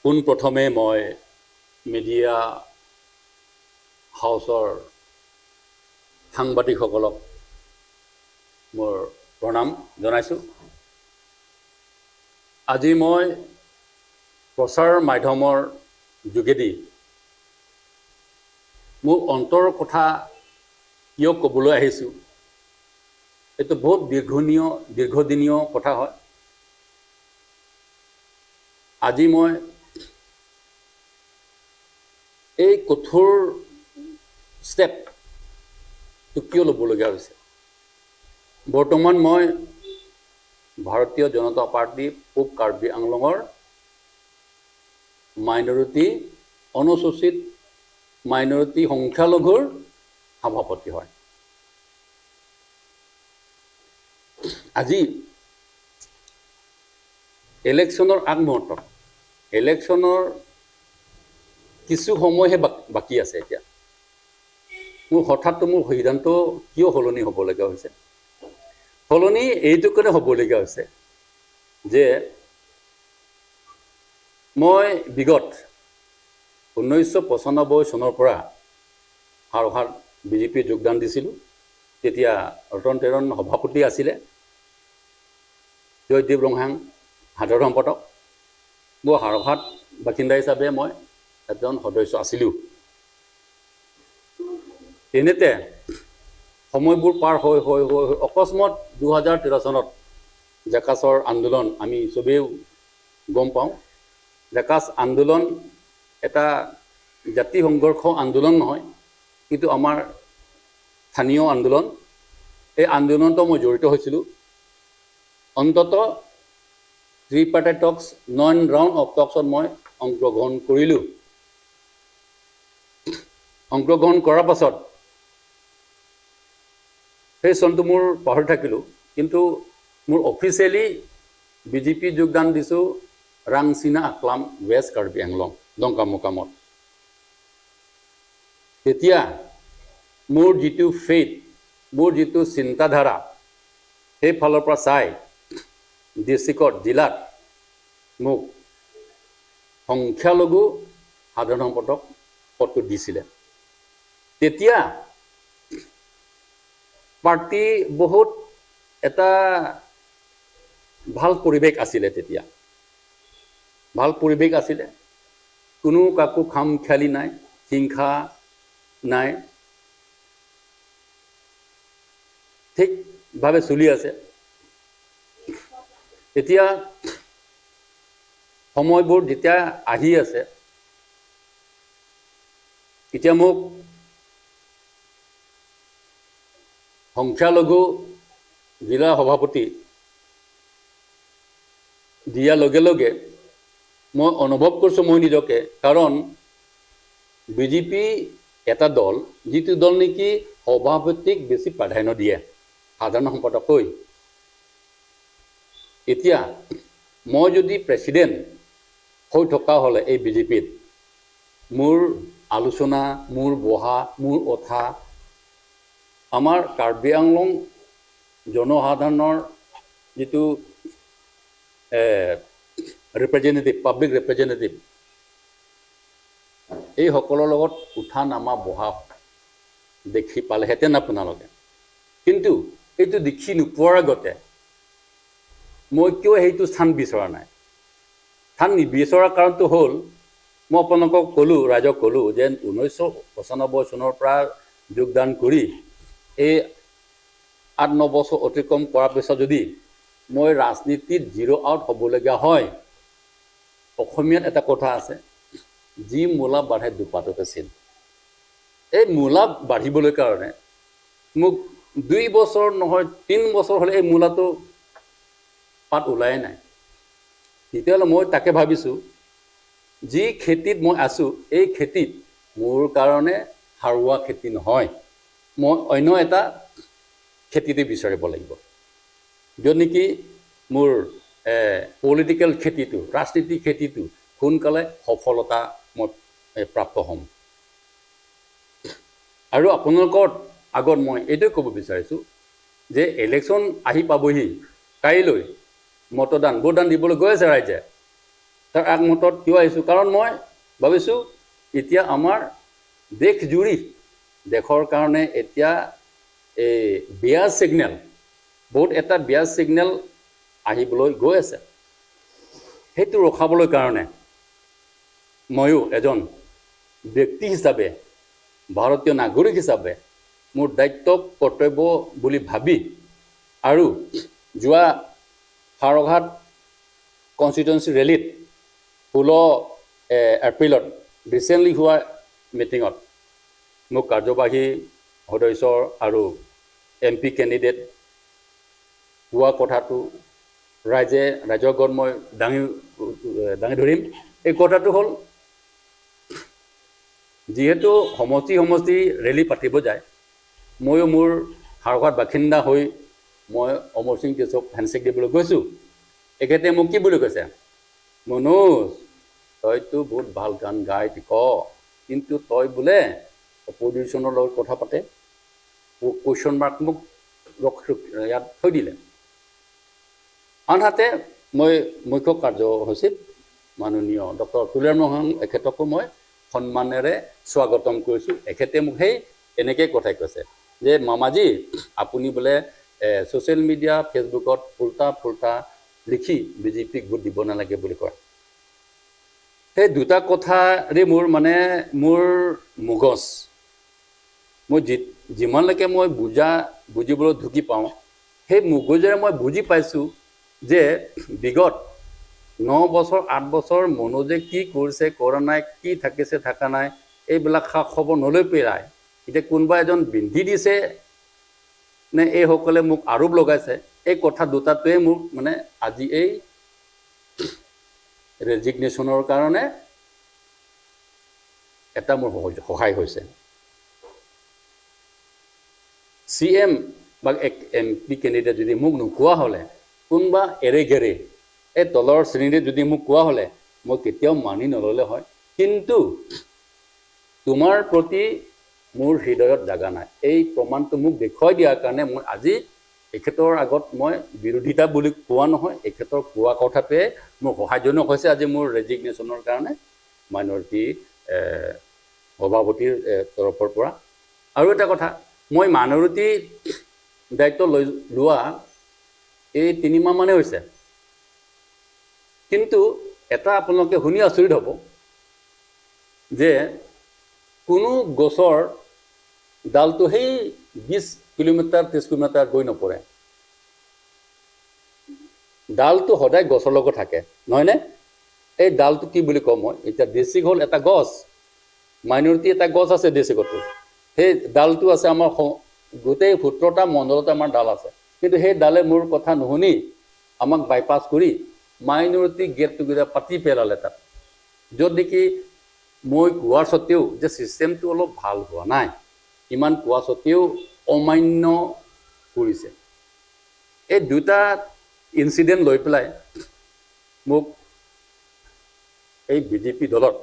পোনপ্ৰথমে মই মিডিয়া হাউচৰ সাংবাদিকসকলক মোৰ প্ৰণাম জনাইছোঁ। আজি মই প্ৰচাৰ মাধ্যমৰ যোগেদি মোৰ অন্তৰৰ কথা কিয় ক'বলৈ আহিছোঁ, এইটো বহুত দীৰ্ঘদিনীয় কথা হয়। আজি মই এই কঠোৰ ষ্টেপটো কিয় ল'বলগীয়া হৈছে, বৰ্তমান মই ভাৰতীয় জনতা পাৰ্টি পূব কাৰ্বি আংলঙৰ মাইনৰিটি অনুসূচিত মাইনৰিটি সংখ্যালঘুৰ সভাপতি হয়। আজি ইলেকশ্যনৰ আগমুহূৰ্তত, ইলেকশ্যনৰ কিছু সময়হে বাকী আছে, এতিয়া মোৰ হঠাৎ মোৰ সিদ্ধান্ত কিয় সলনি হ'বলগীয়া হৈছে? সলনি এইটো কাৰণে হ'বলগীয়া হৈছে যে মই বিগত 1995 চনৰ পৰা হাৰহাট বিজেপি যোগদান দিছিলোঁ। তেতিয়া ৰতন তেৰণ সভাপতি আছিলে, জয়দীপ ৰংহাং সাধাৰণ সম্পাদক। মোৰ হাৰহাট বাসিন্দা হিচাপে মই এজন সদস্য আছিলোঁ। তেনেতে সময়বোৰ পাৰ হৈ হৈ হৈ অকস্মাত 2013 চনত জেকাছৰ আন্দোলন আমি চবেই গম পাওঁ। জেকাছ আন্দোলন এটা জাতি সংঘৰ্ষ আন্দোলন নহয়, কিন্তু আমাৰ স্থানীয় আন্দোলন। এই আন্দোলনতো মই জড়িত হৈছিলোঁ। অন্ততঃ ট্ৰিপাৰ্টাইট টক্স 9 ৰাউণ্ড অফ টক্সত মই অংশগ্ৰহণ কৰিলোঁ। অংশগ্ৰহণ কৰাৰ পাছত সেই চনটো মোৰ পাহৰি থাকিলোঁ, কিন্তু মোৰ অফিচিয়েলি বিজেপি যোগদান দিছোঁ ৰাংচিনা আকলাম ৱেষ্ট কাৰ্বি আংলং ডংকামুকামত। তেতিয়া মোৰ যিটো ফেইথ, মোৰ যিটো চিন্তাধাৰা, সেই ফালৰ পৰা চাই ডিষ্ট্ৰিক্টত, জিলাত মোক সংখ্যালঘু সাধাৰণ সম্পাদক পদটো দিছিলে। তেতিয়া পাৰ্টি বহুত এটা ভাল পৰিৱেশ আছিলে, তেতিয়া ভাল পৰিৱেশ আছিলে, কোনো কাকো খাম খেয়ালি নাই, হিংসা নাই, ঠিকভাৱে চলি আছে। এতিয়া সময়বোৰ যেতিয়া আহি আছে, এতিয়া মোক সংখ্যালঘু জিলা সভাপতি দিয়াৰ লগে লগে মই অনুভৱ কৰিছোঁ মই নিজকে, কাৰণ বিজেপি এটা দল যিটো দল নেকি সভাপতিক বেছি প্ৰাধান্য দিয়ে সাধাৰণ সম্পাদককৈ। এতিয়া মই যদি প্ৰেচিডেণ্ট হৈ থকা হ'লে এই বিজেপিত মোৰ আলোচনা, মোৰ বহা, মোৰ উঠা, আমাৰ কাৰ্বি আংলং জনসাধাৰণৰ যিটো ৰিপ্ৰেজেণ্টেটিভ, পাব্লিক ৰিপ্ৰেজেণ্টেটিভ, এইসকলৰ লগত উঠা নামা বহা দেখি পালেহেঁতেন আপোনালোকে। কিন্তু এইটো দেখি নোপোৱাৰ আগতে মই কিয় সেইটো স্থান বিচৰা নাই? স্থান নিবিচৰাৰ কাৰণটো হ'ল, মই আপোনালোকক ক'লোঁ, ৰাইজক ক'লোঁ যে 1995 চনৰ পৰা যোগদান কৰি এই 8-9 বছৰ অতিক্ৰম কৰাৰ পিছত যদি মই ৰাজনীতিত জিৰ' আউট হ'বলগীয়া হয়, অসমীয়াত এটা কথা আছে, যি মূলা বাঢ়ে দুপাততে চিন। এই মূলা বাঢ়িবলৈ কাৰণে মোক 2 বছৰ নহয় 3 বছৰ হ'লে এই মূলাটো পাত ওলাই নাই। তেতিয়াহ'লে মই তাকে ভাবিছোঁ, যি খেতিত মই আছোঁ এই খেতিত মোৰ কাৰণে সাৰুৱা খেতি নহয়, মই অন্য এটা খেতিতে বিচাৰিব লাগিব, য'ত নেকি মোৰ পলিটিকেল খেতিটো, ৰাজনীতিক খেতিটো সোনকালে সফলতা মই প্ৰাপ্ত হ'ম। আৰু আপোনালোকৰ আগত মই এইটোৱে ক'ব বিচাৰিছোঁ যে ইলেকশ্যন আহি পাবহি, কাইলৈ মতদান, ভোটদান দিবলৈ গৈ আছে ৰাইজে, তাৰ আগমুহূৰ্তত কিয় আহিছোঁ, কাৰণ মই ভাবিছোঁ এতিয়া আমাৰ দেশজুৰি দেশৰ কাৰণে এতিয়া এই বেয়া ছিগনেল, বহুত এটা বেয়া ছিগনেল আহিবলৈ গৈ আছে। সেইটো ৰখাবলৈ কাৰণে ময়ো এজন ব্যক্তি হিচাপে, ভাৰতীয় নাগৰিক হিচাপে মোৰ দায়িত্ব কৰ্তব্য বুলি ভাবি আৰু যোৱা সাৰঘাট কনষ্টিটুৱেঞ্চি ৰেলীত 16 এপ্ৰিলত ৰিচেণ্টলি হোৱা মিটিঙত মোক কাৰ্যবাহী সদস্যৰ আৰু এম পি কেণ্ডিডেট কোৱা কথাটো ৰাইজৰ আগত মই দাঙি দাঙি ধৰিম। এই কথাটো হ'ল, যিহেতু সমষ্টি সমষ্টি ৰেলী পাতিব যায়, ময়ো মোৰ সাৰঘাট বাসিন্দা হৈ মই অমৰ সিং তেজক হেণ্ডশ্বেক দিবলৈ গৈছোঁ। এখেতে মোক কি বুলি কৈছে, মনোজ তইতো বহুত ভাল গান গাই ক, কিন্তু তই বোলে অপজিশ্যনৰ লগত কথা পাতে, কুৱেশ্যন মাৰ্ক মোক ইয়াত থৈ দিলে। আনহাতে মই মুখ্য কাৰ্যসূচীত মাননীয় ডক্টৰ তুলিৰাম ৰংহাং এখেতকো মই সন্মানেৰে স্বাগতম কৰিছোঁ। এখেতে মোক সেই এনেকৈ কথাই কৈছে যে মামাজী আপুনি বোলে ছ'চিয়েল মিডিয়া ফেচবুকত উল্টা ফুল্টা লিখি বিজেপিক ভোট দিব নালাগে বুলি কয়। সেই দুটা কথাৰে মোৰ মানে মোৰ মগজ মই যিমানলৈকে মই বুজিবলৈ ঢুকি পাওঁ, সেই মগজেৰে মই বুজি পাইছোঁ যে বিগত 9 বছৰ 8 বছৰ মনোজে কি কৰিছে কৰা নাই, কি থাকিছে থকা নাই, এইবিলাক খা খবৰ নলৈ পেলাই এতিয়া কোনোবা এজন বিন্ধি দিছে নে এইসকলে মোক আৰোপ লগাইছে, এই কথা দুটাটোৱে মোক মানে আজি এই ৰেজিগনেশ্যনৰ কাৰণে এটা মোৰ সহায় হৈছে। চি এম বা এক এম পি কেণ্ডিডেট যদি মোক নোকোৱা হ'লে, কোনোবা এৰে গেৰে এই তলৰ শ্ৰেণীৰে যদি মোক কোৱা হ'লে মই কেতিয়াও মানি নল'লে হয়, কিন্তু তোমাৰ প্ৰতি মোৰ হৃদয়ত জাগা নাই। এই প্ৰমাণটো মোক দেখুৱাই দিয়াৰ কাৰণে মই আজি এখেতৰ আগত মই বিৰোধিতা বুলি কোৱা নহয়, এখেতৰ কোৱা কথাটোৱে মোৰ সহায়জনক হৈছে আজি মোৰ ৰেজিগনেশ্যনৰ কাৰণে মাইনৰিটি সভাপতিৰ তৰফৰ পৰা। আৰু এটা কথা, মই মাইনৰিটি দায়িত্ব লৈ লোৱা এই 3 মাহ মানে হৈছে, কিন্তু এটা আপোনালোকে শুনি আচৰিত হ'ব যে কোনো গছৰ ডালটো সেই 20 কিলোমিটাৰ 30 কিলোমিটাৰ গৈ নপৰে, ডালটো সদায় গছৰ লগত থাকে নহয়নে? এই ডালটো কি বুলি কওঁ মই এতিয়া, ডিষ্ট্ৰিক্ট হ'ল এটা গছ, মাইনৰিটি এটা গছ আছে ডিষ্ট্ৰিক্টতো, সেই ডালটো আছে আমাৰ গোটেই 17টা মণ্ডলতে আমাৰ ডাল আছে, কিন্তু সেই ডালে মোৰ কথা নুশুনি আমাক বাইপাছ কৰি মাইনৰিটি গেট টুগেডাৰ পাতি পেলালে তাত, য'ত নেকি মই কোৱাৰ স্বত্তেও যে ছিষ্টেমটো অলপ ভাল হোৱা নাই, ইমান কোৱা স্বত্তেও অমান্য কৰিছে। এই দুটা ইনচিডেণ্ট লৈ পেলাই মোক এই বিজেপি দলত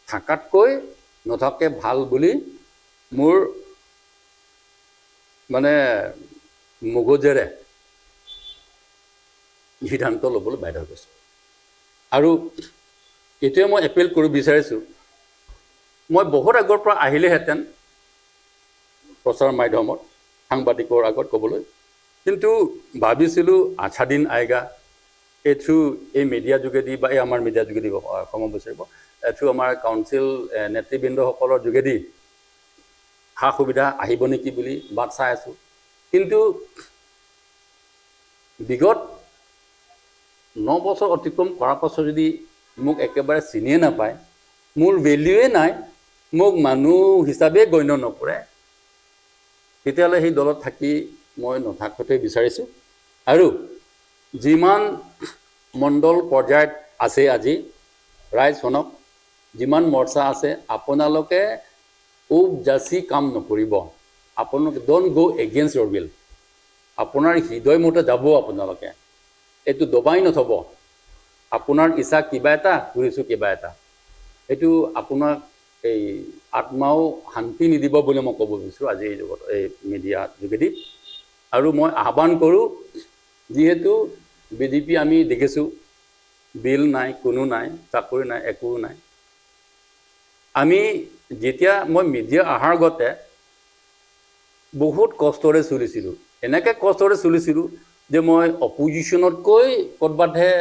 থকাতকৈ নথকাকে ভাল বুলি মোৰ মানে মগজেৰে সিদ্ধান্ত ল'বলৈ বাধ্য হৈছোঁ। আৰু এইটোৱে মই এপিল কৰিব বিচাৰিছোঁ, মই বহুত আগৰ পৰা আহিলেহেঁতেন প্ৰচাৰ মাধ্যমত সাংবাদিকৰ আগত ক'বলৈ, কিন্তু ভাবিছিলোঁ আচ্ছা দিন আইগা, এই থ্ৰু এই মিডিয়া যোগেদি বা এই আমাৰ মিডিয়া যোগেদি ক্ষমা বিচাৰিব, থ্ৰু আমাৰ কাউন্সিল নেতৃবৃন্দসকলৰ যোগেদি সা সুবিধা আহিব নেকি বুলি বাট চাই আছোঁ। কিন্তু বিগত 9 বছৰ অতিক্ৰম কৰাৰ পাছত যদি মোক একেবাৰে চিনিয়ে নাপায়, মোৰ ভেলিউৱে নাই, মোক মানুহ হিচাপে গণ্য নকৰে, তেতিয়াহ'লে সেই দলত থাকি মই নথাকোঁতে বিচাৰিছোঁ। আৰু যিমান মণ্ডল পৰ্যায়ত আছে আজি ৰাইজ শুনক, যিমান মৰ্চা আছে আপোনালোকে উপযাচি কাম নকৰিব, আপোনালোকে don't go against your will, আপোনাৰ হৃদয় মতে যাব, আপোনালোকে এইটো দবাই নথব। আপোনাৰ ইচ্ছা কিবা এটা কৰিছোঁ কিবা এটা, এইটো আপোনাক এই আত্মাও শান্তি নিদিব বুলি মই ক'ব বিচাৰোঁ আজি এই যুগত এই মিডিয়া যোগেদি। আৰু মই আহ্বান কৰোঁ, যিহেতু বিজেপি আমি দেখিছোঁ বিল নাই, কোনো নাই, চাকৰি নাই, একো নাই। আমি যেতিয়া মই মিডিয়া অহাৰ আগতে বহুত কষ্টৰে চলিছিলোঁ, এনেকৈ কষ্টৰে চলিছিলোঁ যে মই অপজিশ্যনতকৈ ক'ৰবাতহে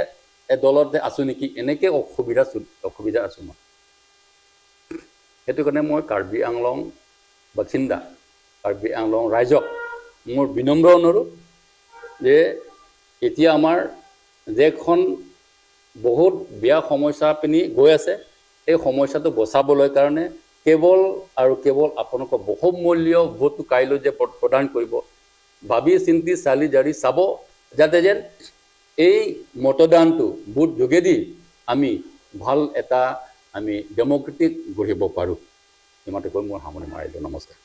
দলতহে আছোঁ নেকি, এনেকৈ অসুবিধা আছোঁ মই। সেইটো কাৰণে মই কাৰ্বি আংলং বাসিন্দা, কাৰ্বি আংলং ৰাইজক মোৰ বিনম্ৰ অনুৰোধ যে এতিয়া আমাৰ দেশখন বহুত বেয়া সমস্যা পিনি গৈ আছে, এই সমস্যাটো বচাবলৈ কাৰণে কেৱল আৰু কেৱল আপোনালোকৰ বহুমূল্য ভোটটো কাইলৈ যে প্ৰদান কৰিব, ভাবি চিন্তি চালি জাৰি চাব, যাতে যেন এই মতদানটো ভোট যোগেদি আমি ভাল এটা আমি ডেম'ক্ৰেটিক গঢ়িব পাৰোঁ। ইমানতে কৈ মোৰ সামৰণি মাৰিলোঁ। নমস্কাৰ।